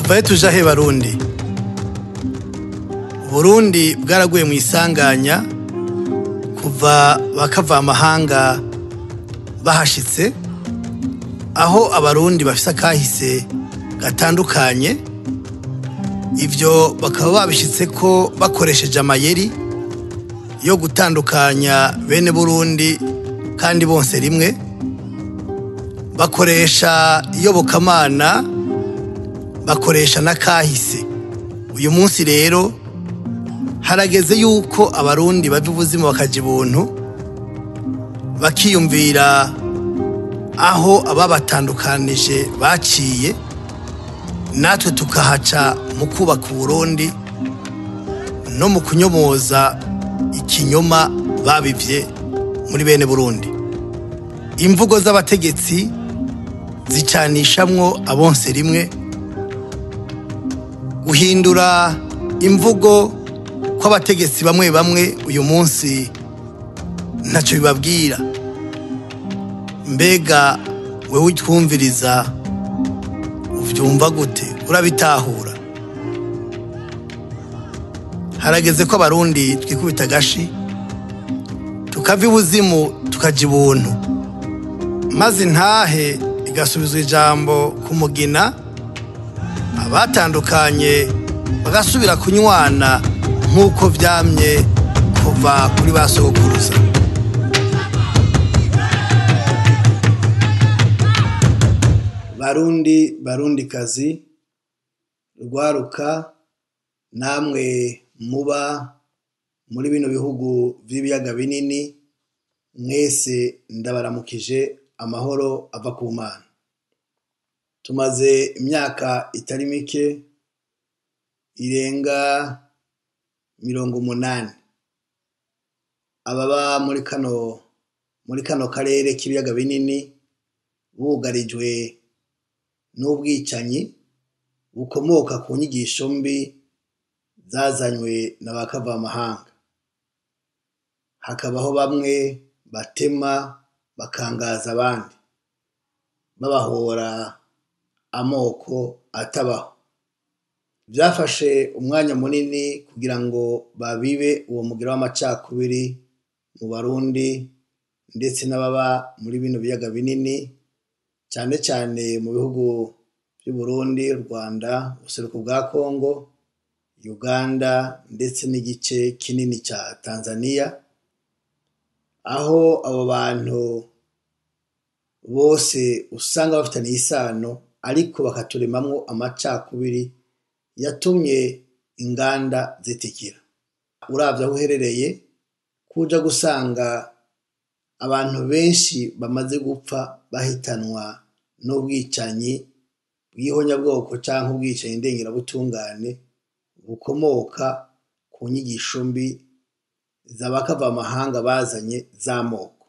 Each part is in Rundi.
Tuvaye tuja he Barundi? Burundi bwaraguye mu isanganya kuva bakava amahanga bahashitse, aho abarundi bafise akahise gatandukanye. Ivyo bakaba babishitse ko bakoresheje amayeri yo gutandukanya bene Burundi kandi bonse rimwe, bakoresha iyobokamana, bakoresha n'akahise. Uyu munsi rero harageze yuko abarundi bava ubuzima bakaja ibuntu, bakiyumvira aho ababatandukanije baciye, natwe tukahaca mu kubaka Uburundi no mu kunyomoza ikinyoma babivye muri bene Burundi. Imvugo z'abategetsi zicanishamwo abonse rimwe, guhindura imvugo kw'abategetsi bamwe bamwe uyu munsi ntaco bibabwira. Mbega wewe utwumviriza uvyumva gute? Urabitahura? Harageze ko abarundi twikubita agashi, tukava ibuzimu tukaja ibuntu, maze intahe igasubizwa ijambo ku mugina, abatandukanye bagasubira kunywana nk'uko vyamye kuva kuri ba sogokuruza. Barundi, Barundikazi, rwaruka namwe muba muri bino bihugu vy'ibiyaga binini, mwese ndabaramukije amahoro ava ku Mana. Tumaze imyaka itari mike irenga 80 ababa muri kano karere k'ibiyaga binini bugarijwe n'ubwicanyi bukomoka ku nyigisho mbi zazanywe na ba kavamahanga. Hakabaho bamwe batema bakangaza abandi, babahora amoko atabaho. Vyafashe umwanya munini kugira ngo babibe uwo mugira w'amacakubiri mu Barundi ndetse n'ababa muri bino biyaga binini, cane cane mu bihugu vy'u Burundi, Rwanda, ubuseruko bwa Kongo, Uganda ndetse n'igice kinini ca Tanzania, aho abo bantu bose usanga bafitaniye isano, ariko bakaturemamwo amacakubiri yatumye inganda zitikira. Uravye aho uherereye kuja gusanga abantu benshi bamaze gupfa bahitanwa n'ubwicanyi bw'ihonyabwoko canke ubwicanyi ndengerabutungane bukomoka ku nyigisho mbi z'abakavamahanga bazanye z'amoko.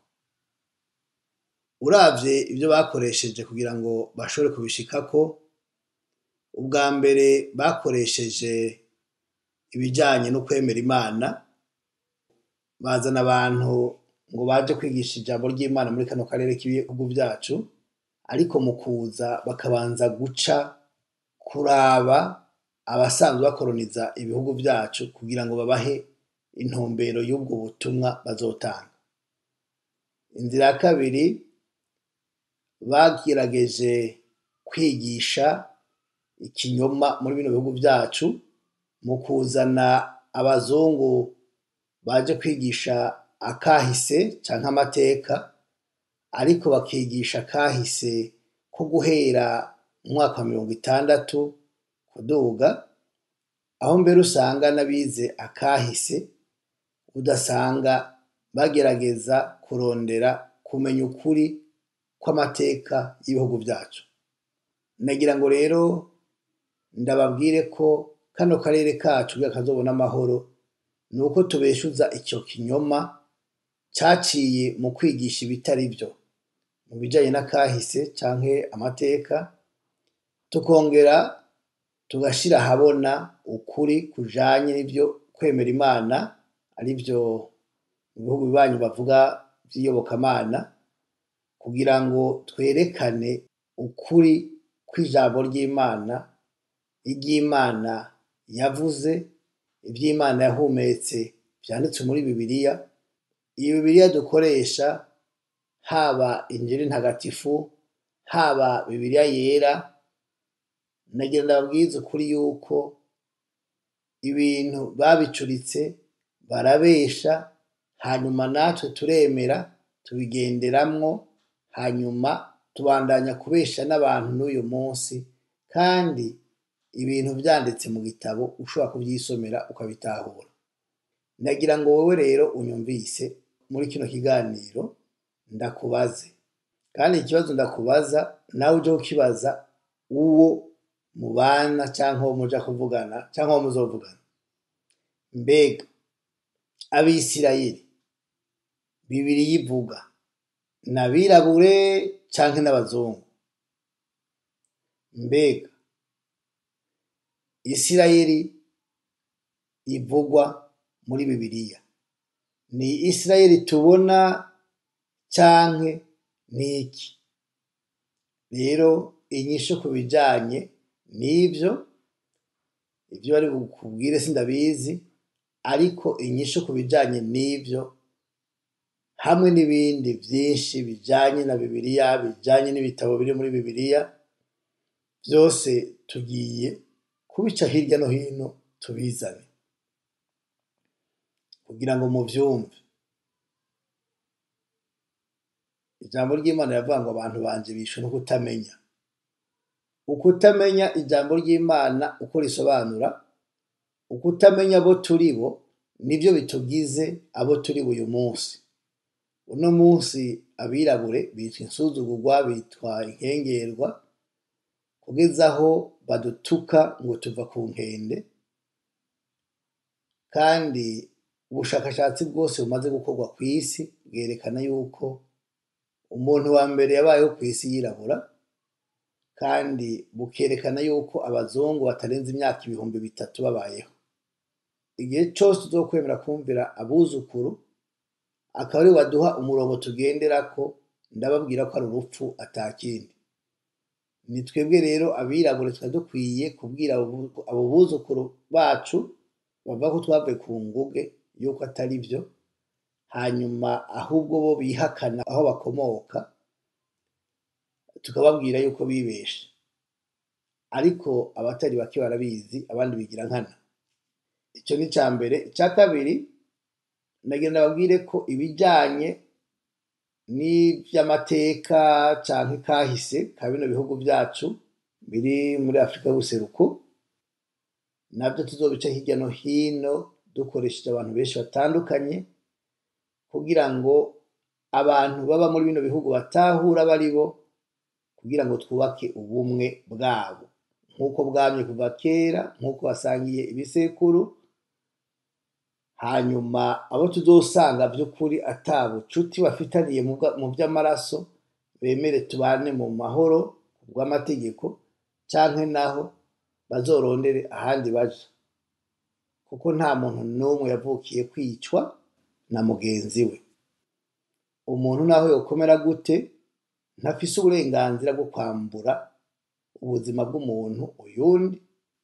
Uravye ivyo bakoresheje kugira ngo bashobore kubishikako, ubwa mbere bakoresheje ibijanye no kwemera Imana, bazana abantu ngo baje kwigisha ijambo ry'Imana muri kano karere k'ibihugu vyacu, ariko mu kuza bakabanza guca kuraba abasanzwe bakoroniza ibihugu vyacu kugira ngo babahe intumbero y'ubwo butumwa bazotanga. Inzira ya kabiri, bagerageje kwigisha ikinyoma muri bino bihugu vyacu mu kuzana abazungu baje kwigisha akahise canke amateka, ariko bakigisha akahise ko guhera mu mwaka wa 60 kuduga, aho mbere usanga n'abize akahise udasanga bagerageza kurondera kumenya ukuri kw'amateka y'ibihugu vyacu. Nagira ngo rero ndababwire ko kano karere kacu kugira kazobone amahoro nuko tubeshuza ico kinyoma caciye mu kwigisha ibitari vyo mu bijanye n'akahise canke amateka, tukongera tugashira ahabona ukuri kujanye n'ivyo kwemera Imana, arivyo mu bihugu bibanyi bavuga vy'iyobokamana, kugira ngo twerekane ukuri kw'ijambo ry'Imana iry'Imana yavuze, ivy'Imana yahumetse vyanditswe muri Bibiliya. Iyi Bibiliya dukoresha, haba Injiri ntagatifu, haba Bibiliya yera, nagira ndababwize ukuri yuko ibintu babicuritse barabesha, hanyuma natwe turemera tubigenderamwo, hanyuma tubandanya kubesha n'abantu n'uyu munsi, kandi ibintu vyanditse mu gitabo ushobora kuvyisomera ukabitahura. Nagira ngo wowe rero unyumvise muri kino kiganiro ndakubaze, kandi ikibazo ndakubaza nawe uje kukibaza uwo mubana canke uwo muja kuvugana canke uwo muzovugana. Mbega Abisirayeli Bibiliya ivuga n'abirabure canke n'abazungu? Mbega Isirayeli ivugwa muri Bibiliya ni Isirayeli tubona canke niki? Rero inyishu ku bijanye n'ivyo, ivyo bari bukubwire sindabizi, ariko inyishu ku bijanye n'ivyo hamwe n'ibindi vyinshi bijanye na Bibiliya, bijanye n'ibitabo biri muri Bibiliya, vyose tugiye kubica hirya no hino tubizane kugira ngo muvyumve. Ijambo ry'Imana riravuga ngo abantu banje bishwe no kutamenya. Ukutamenya ijambo ry'Imana uko risobanura, ukutamenya abo turi bo, nivyo bitugize abo turi uyu munsi. Uno munsi abirabure bitwa insuzugurwa, bitwa inkengerwa, kugeza aho badutuka ngo tuva ku nkende, kandi ubushakashatsi bwose bumaze gukorwa kw'isi bwerekana yuko umuntu wa mbere yabayeho kw'isi yirabura, kandi bukerekana yuko abazungu batarenze imyaka 3000 babayeho. Igihe cose tuzokwemera kumvira abuzukuru, akaba aribo baduha umurongo tugenderako, ndababwira ko ari urupfu atakindi. Ni twebwe rero abirabure twari dukwiye kubwira abo buzukuru bacu bavuga ko twavuye ku nguge yuko atari vyo, hanyuma ahubwo bo bihakana aho bakomoka, tukababwira yuko bibeshe. Ariko abatari bake barabizi, abandi bigira nkana. Ico ni ica mbere. Ica kabiri, nagira ndababwire ko ibijanye n'ivy'amateka canke kahise ka bino bihugu vyacu biri muri Afrika y'ubuseruko, navyo tuzobica hirya no hino dukoresheje abantu benshi batandukanye, kugira ngo abantu baba muri bino bihugu batahura baribo, kugira ngo twubake ubumwe bwabo nk'uko bwamye kuva kera, nk'uko basangiye ibisekuru. Hanyuma abo tuzosanga vy'ukuri ata bucuti bafitaniye mu vy'amaraso, bemere tubane mu mahoro kubw'amategeko, canke naho bazorondere ahandi baja, kuko nta muntu n'umwe yavukiye kwicwa na mugenzi we. Umuntu naho yokomera gute, ntafise uburenganzira bwo kwambura ubuzima bw'umuntu uyundi,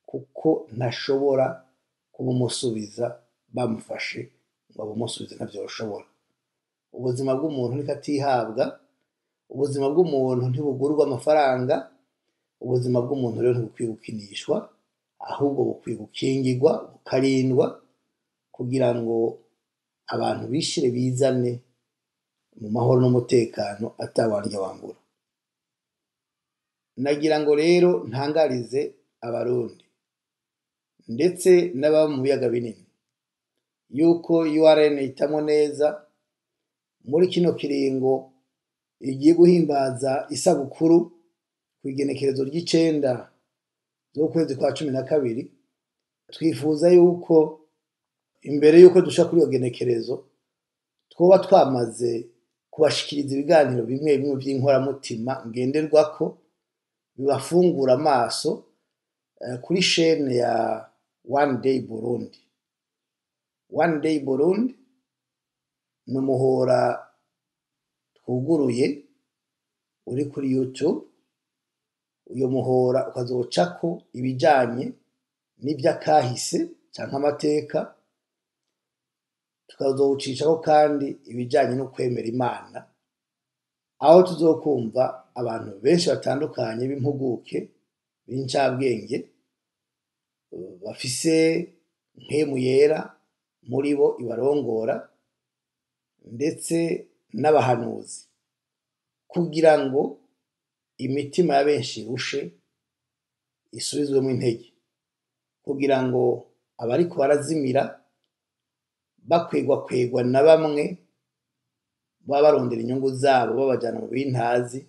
kuko ntashobora kubumusubiza bamufashe ngo abumusubize, ntavyoshobora. Ubuzima bw'umuntu ntikatihabwa, ubuzima bw'umuntu ntibugurwa amafaranga, ubuzima bw'umuntu rero ntibukwiye gukinishwa, ahubwo bukwiye gukingirwa, bukarindwa, kugira ngo abantu bishire bizane mu mahoro n'umutekano atawarya wangura. Nagira ngo rero ntangarize Abarundi ndetse n'ababa mu biyaga binini yuko URN itamwo neza muri kino kiringo igiye guhimbaza isabukuru kw'igenekerezo ry'icenda z'ukwezi kwa 12. Twifuza yuko imbere yuko dusha kuri iyo genekerezo twoba twamaze kubashikiriza ibiganiro bimwe bimwe vy'inkoramutima ngenderwako bibafungura amaso kuri chaîne ya One Day Burundi. One Day Burundi ni umuhora twuguruye uri kuri YouTube, Uyo muhora ukazocako ibijanye n'ivyakahise canke amateka, tukazowucishako kandi ibijanye no kwemera Imana, aho tuzokumva abantu benshi batandukanye b'impuguke, b'incabwenge, bafise mpwemu yera muri bo ibarongora, ndetse n'abahanuzi, kugira ngo imitima ya benshi irushe isubizwemwo intege, kugira ngo abariko barazimira bakwegwakwegwa na bamwe baba barondera inyungu zabo babajana mu bintazi,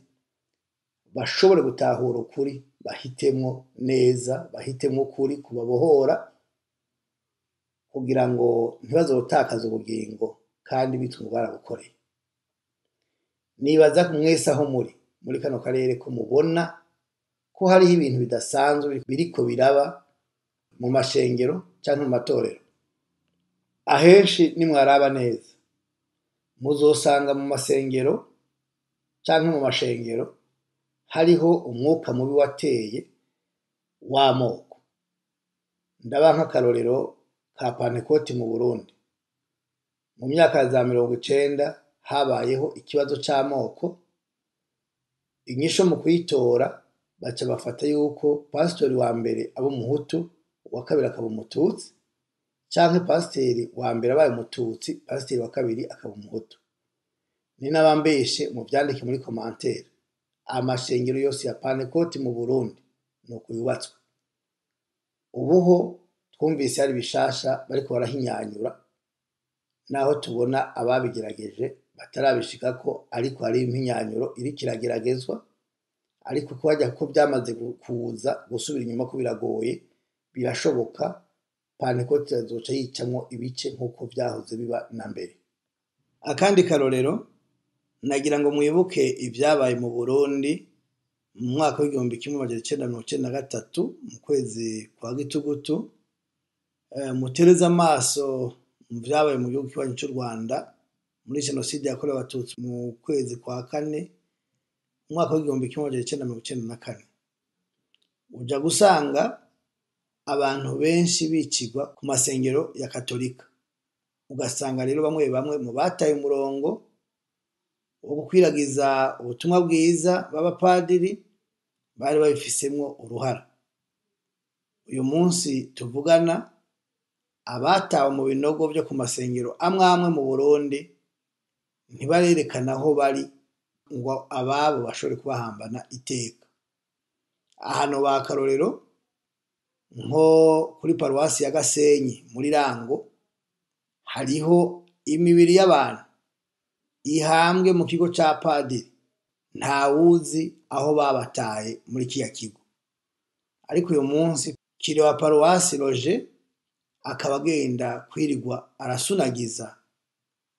bashobore gutahura ukuri, bahitemwo neza, bahitemwo ukuri kubabohora, kugira ngo ntibazotakaze ubugingo kandi bitwa ngo barabukoreye. Nibaza mwese aho muri kano karere ko mubona ko hariho ibintu bidasanzwe biriko biraba mu mashengero canke mu matorero. Ahenshi nimwaraba neza muzosanga mu masengero canke mu mashengero hariho umwuka mubi wateye w'amoko. Ndabaha nk'akarorero ka Pantekoti mu Burundi. Mu myaka za 90 habayeho ikibazo c'amoko, inyishu mu kuyitora baca bafata yuko pasitori wa mbere aba umuhutu, uwa kabiri akaba umututsi, canke pasiteri wa mbere abaye umututsi, pasiteri wa kabiri akaba umuhutu. Ni n'abambeshe muvyandike muri commentaire. Amashengero yose ya Pantekoti mu Burundi nuko yubatswe. Ubuho twumvise hari bishasha bariko barahinyanyura, naho tubona ababigerageje batarabishikako, ariko hari impinyanyuro iriko irageragezwa, ariko ko harya ko vyamaze kuza gusubira inyuma ko biragoye, birashoboka Pantekoti azoca yicamwo ibice nk'uko vyahoze biba na mbere. Akandi karorero, nagira ngo mwibuke ivyabaye mu Burundi mu mwaka w'1993 mu kwezi kwa Gitugutu, mutereze amaso mu vyabaye mu gihugu kibanyi c'u Rwanda muri jenoside yakorewe abatutsi mu kwezi kwa kane mu mwaka w'1994. Uja gusanga abantu benshi bicigwa ku masengero ya Katolika, ugasanga rero bamwe bamwe mu bataye umurongo wo gukwiragiza ubutumwa bwiza b'abapadiri bari babifisemwo uruhara. Uyu munsi tuvugana abatawe mu binogo vyo ku masengero amwe amwe mu Burundi ntibarerekana aho bari ngo ababo bashobore kubahambana iteka. Ahantu ba karorero nko kuri paruwasi ya Gasenyi muri Rango hariho imibiri y'abantu ihambwe mu kigo ca padiri, ntawuzi aho babataye muri kiya kigo. Ariko uyu munsi kire wa paruwasi Roger akaba agenda kwirigwa arasunagiza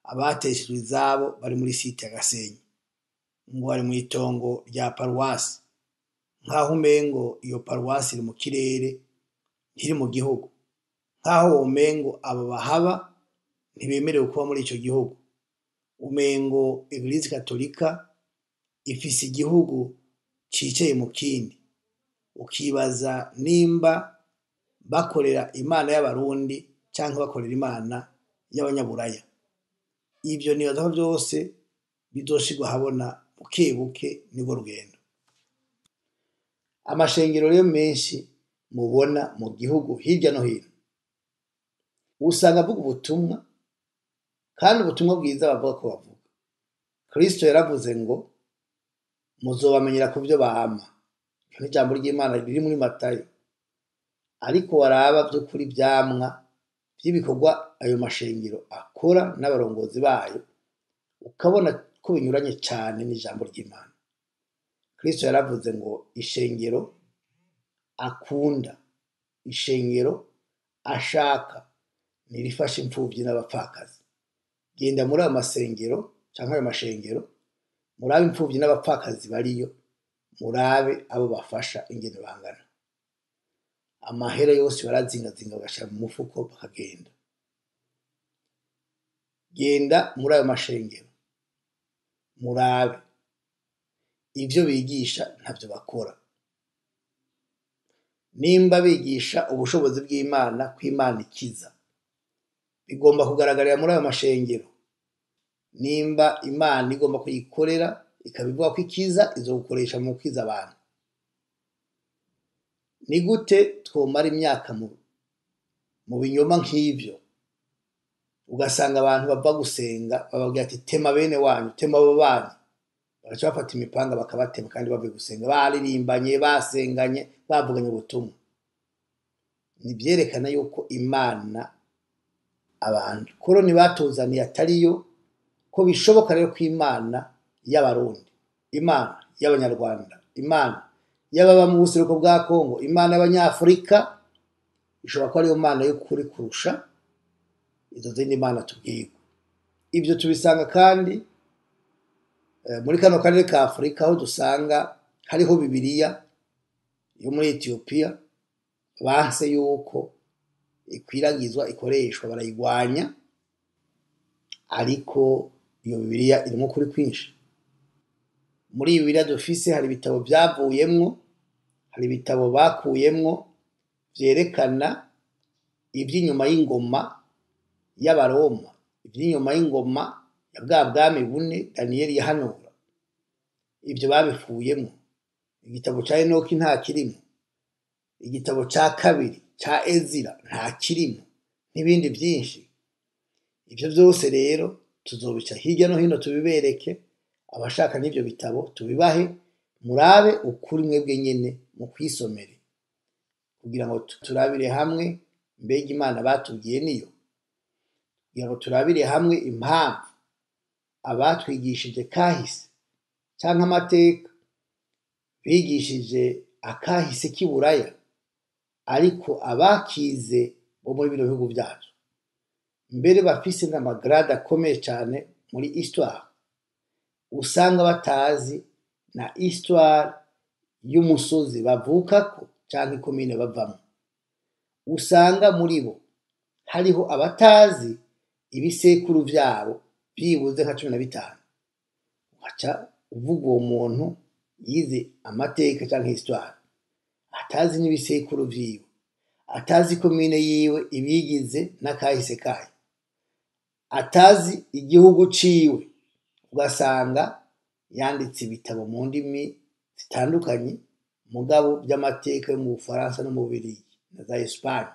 abateshejwe izabo bari muri site ya Gasenyi, ngo bari mw'itongo rya paruwasi, nkaho umengo iyo paruwasi iri mu kirere ntiri mu gihugu, nkaho womengo abo bahaba ntibemerewe kuba muri ico gihugu. Umengo Eglise Katolika ifise igihugu cicaye mu kindi, ukibaza nimba bakorera Imana y'abarundi canke bakorera Imana y'abanyaburaya. Ivyo nibaza ko vyose bizoshirwa ahabona buke buke, nirwo rugendo. Amashengero rero menshi mubona mu gihugu hirya no hino usanga avuga ubutumwa, kandi ubutumwa bwiza bavuga ko bavuga. Kristo yaravuze ngo muzobamenyera ku vyo bama. Iryo ni ijambo ry'Imana riri muri Matayo. Ariko waraba vy'ukuri vyamwa vy'ibikorwa ayo mashengero akora n'abarongozi bayo, ukabona ko binyuranye cane n'ijambo ry'Imana. Kristo yaravuze ngo ishengero akunda, ishengero ashaka nirifashe imfuvyi n'abapfakazi. Genda muri ayo masengero canke ayo mashengero, murabe imfuvyi n'abapfakazi bariyo, murabe abo bafasha ingene bangana. Amahera yose barazingazinga bagashira mu mufuko bakagenda. Genda muri ayo mashengero murabe ivyo bigisha ntavyo bakora. Nimba bigisha ubushobozi bw'Imana, ko Imana ikiza, bigomba kugaragarira muri ayo mashengero. Nimba Imana igomba kuyikorera ikaba ivuga ko ikiza, izogukoresha mu gukiza abantu. Ni gute twomara imyaka mu binyoma nk'ivyo, ugasanga abantu bava gusenga bababwira ati tema bene wanyu, tema abo banyu, bagaca bafata imipanga bakabatema kandi bavuye gusenga, baririmbanye, basenganye, bavuganye ubutumwa. Ni ivyerekana yuko Imana abantu koroni batuzaniye atariyo, ko bishoboka rero ko Imana y'Abarundi, Imana y'Abanyarwanda, Imana y'ababa mu buseruko bwa Kongo, Imana y'Abanyafurika ishobora kuba ariyo Mana y'ukuri kurusha izo zindi mana tubwirwa. Ivyo tubisanga kandi muri kano karere ka Afurika, aho dusanga hariho Bibiliya yo muri Etiyopiya banse yuko ikwiragizwa, ikoreshwa, barayigwanya, ariko iyo Bibiliya irimwo ukuri kwinshi. Muri iyi Bibiliya dufise hari ibitabo vyavuyemwo, hari ibitabo bakuyemwo vyerekana ivy'inyuma y'ingoma y'Abaroma, ivy'inyuma y'ingoma ya bwa bwami bune Daniyeli yahanura. Ivyo babikuyemwo. Igitabo ca Enoki nta kirimwo, igitabo ca kabiri ca Ezira nta kirimwo, n'ibindi vyinshi. Ivyo vyose rero tuzobica hirya no hino tubibereke, abashaka n'ivyo bitabo tubibahe, murabe ukuri mwebwe nyene mukwisomere, kugira ngo turabire hamwe mbega Imana batubwiye niyo, kugira ngo turabire hamwe impamvu abatwigishije kahise canke amateka bigishije akahise k'iburaya, ariko abakize bo muri bino bihugu vyacu mbere bafise n'amagrade akomeye cane muri histoire, usanga batazi na histoire y'umusozi bavukako canke ikomine bavamwo. Usanga muri bo hariho abatazi ibisekuru vyabo vyibuze nka 15. Ugaca uvuga uwo muntu yize amateka canke histoire atazi n'ibisekuru vyiwe, atazi ikomine yiwe ibiyigize n'akahise kayo, atazi igihugu ciwe, ugasanga yanditse ibitabo mu ndimi zitandukanye mugabo vy'amateka yo mu Bufaransa no mu Bubirigi na za Espagne.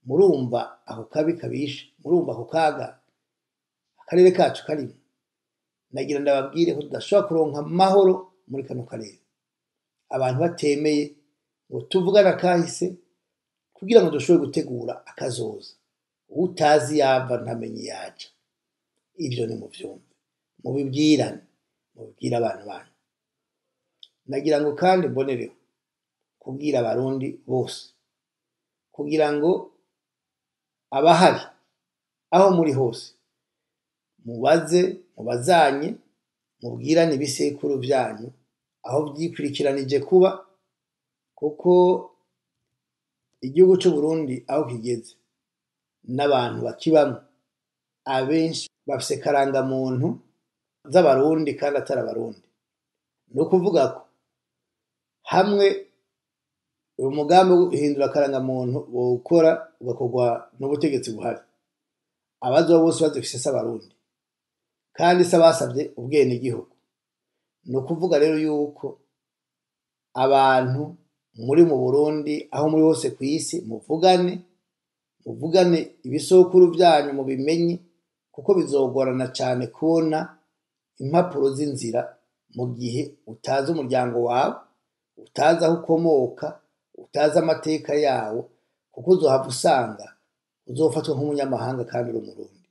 Murumva ako kabi kabishe, murumva ako kaga akarere kacu karimo. Nagira ndababwire ko tudashobora kuronka amahoro muri kano karere abantu batemeye ngo tuvugane akahise kugira ngo dushobore gutegura akazoza. Utazi yava ntamenye yaja. Ivyo ni muvyumve, mubibwirane, mubibwire abana banyu. Nagira ngo kandi mbonereho kubwira Abarundi bose kugira ngo abahari aho muri hose mubaze, mubazanye, mubwirane ibisekuru vyanyu aho vyikurikiranije kuba, kuko igihugu c'Uburundi aho kigeze n'abantu bakibamwo abenshi bafise karangamuntu z'Abarundi kandi atari Abarundi. Ni ukuvuga ko hamwe uyu mugambi wo guhindura karangamuntu wokora ugakorwa n'ubutegetsi buhari, abazoba bose bazifise si Abarundi kandi si abasavye ubwenegihugu. Ni ukuvuga rero yuko abantu muri mu Burundi aho muri hose kw'isi muvugane, muvugane ibisokuru vyanyu mubimenye, kuko bizogorana cane kubona impapuro z'inzira mu gihe utazi umuryango wawe, utazi aho ukomoka, utazi amateka yawo, kuko uzohava usanga uzofatwa nk'umunyamahanga kandi uri Umurundi.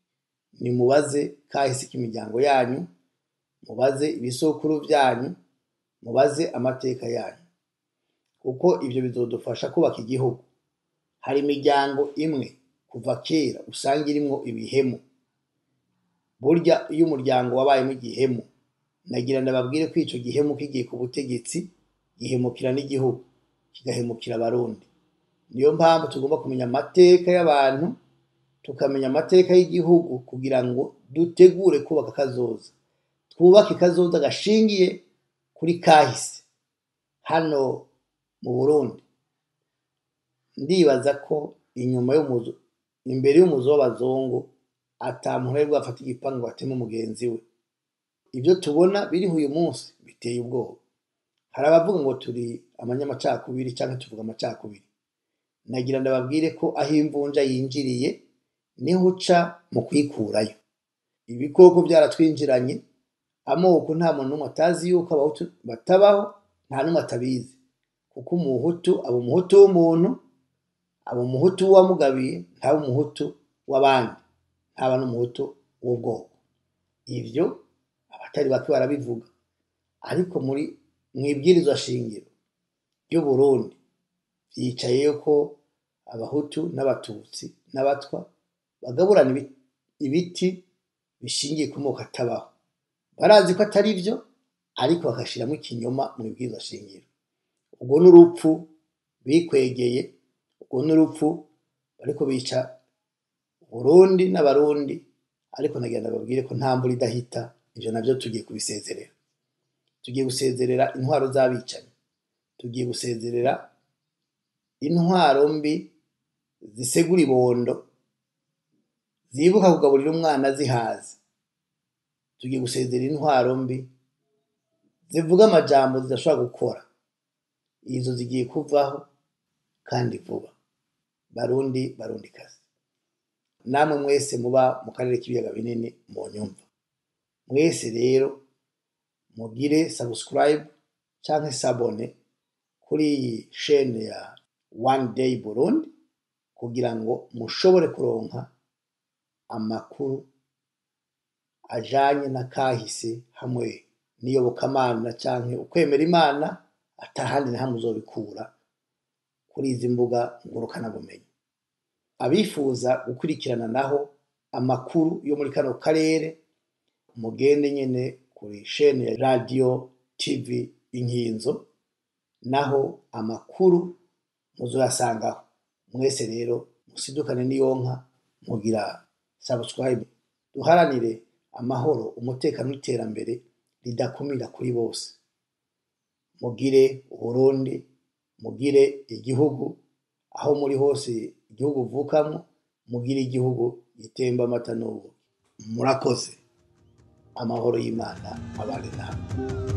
Nimubaze kahise k'imiryango yanyu, mubaze ibisokuru vyanyu, mubaze amateka yanyu, kuko ivyo bizodufasha kubaka igihugu. Hari imiryango imwe kuva kera usanga irimwo ibihemu. Burya iyo umuryango wabayemwo igihemu, nagira ndababwire ko ico gihemu kigiye ku butegetsi gihemukira n'igihugu, kigahemukira Abarundi. Niyo mpamvu tugomba kumenya amateka y'abantu, tukamenya amateka y'igihugu kugira ngo dutegure kubaka kazoza. Twubake kazoza gashingiye kuri kahise. Hano mu Burundi Ndibaza ko inyuma y'umuzo, imbere y'umuzo w'abazungu, ata muntu yari bwafate igipanga ngo ateme mugenzi we. Ivyo tubona biriho uyu munsi biteye ubwoba. Hari abavuga ngo turi abanyamacakubiri canke tuvuga amacakubiri. Nagira ndababwire ko aho imvunja yinjiriye niho uca mu kwikurayo. Ibikoko vyaratwinjiranye, amoko nta muntu n'umwe atazi yuko abahutu batabaho, nta n'umwe atabizi. Kuko umuhutu aba umuhutu w'umuntu, aba umuhutu w'uwamugabiye, ntaba umuhutu w'abandi, ntaba n'umuhutu w'ubwoko. Ivyo abatari bake barabivuga, ariko muri mw'ibwirizwa shingiro ry'Uburundi vyicayeyo ko abahutu n'abatutsi n'abatwa bagaburana ibiti bishingiye ku moko atabaho. Barazi ko atari vyo, ariko bagashiramwo ikinyoma mw'ibwirizwa shingiro. Urwo n'urupfu bikwegeye, urwo n'urupfu bariko bica Burundi n'abarundi, ariko nagira ndababwire ko nta mvura idahita, ivyo navyo tugiye kubisezerera. Tugiye gusezerera intwaro z'abicanyi, tugiye gusezerera intwaro mbi zisegura ibondo, zibuka kugaburira umwana zihaze. Tugiye gusezerera intwaro mbi zivuga amajambo zidashobora gukora. Izo zigiye kuvaho kandi vuba. Barundi, barundikazi, namwe mwese muba mu karere k'ibiyaga binini munyumva, mwese rero mugire subscribe canke s'abonner kuri iyi chaîne ya One Day Burundi kugira ngo mushobore kuronka amakuru ajanye na kahise hamwe n'iyobokamana canke ukwemera Imana, atahandi na hamwe uzobikura kuri izi mbuga ngurukanabumenyi. Abifuza gukurikirana naho amakuru yo muri kano karere, mugende nyene kuri chaîne ya Radio TV Inkinzo, naho amakuru muzoyasangaho. Mwese rero musidukane n'iyonka, mugira subscribe, duharanire amahoro, umutekano n'iterambere ridakumira kuri bose. Mugire Uburundi, mugire igihugu aho muri hose, igihugu uvukamwo, mugire igihugu gitemba amata n'ubuki. Murakoze. Amahoro y'Imana abane namwe.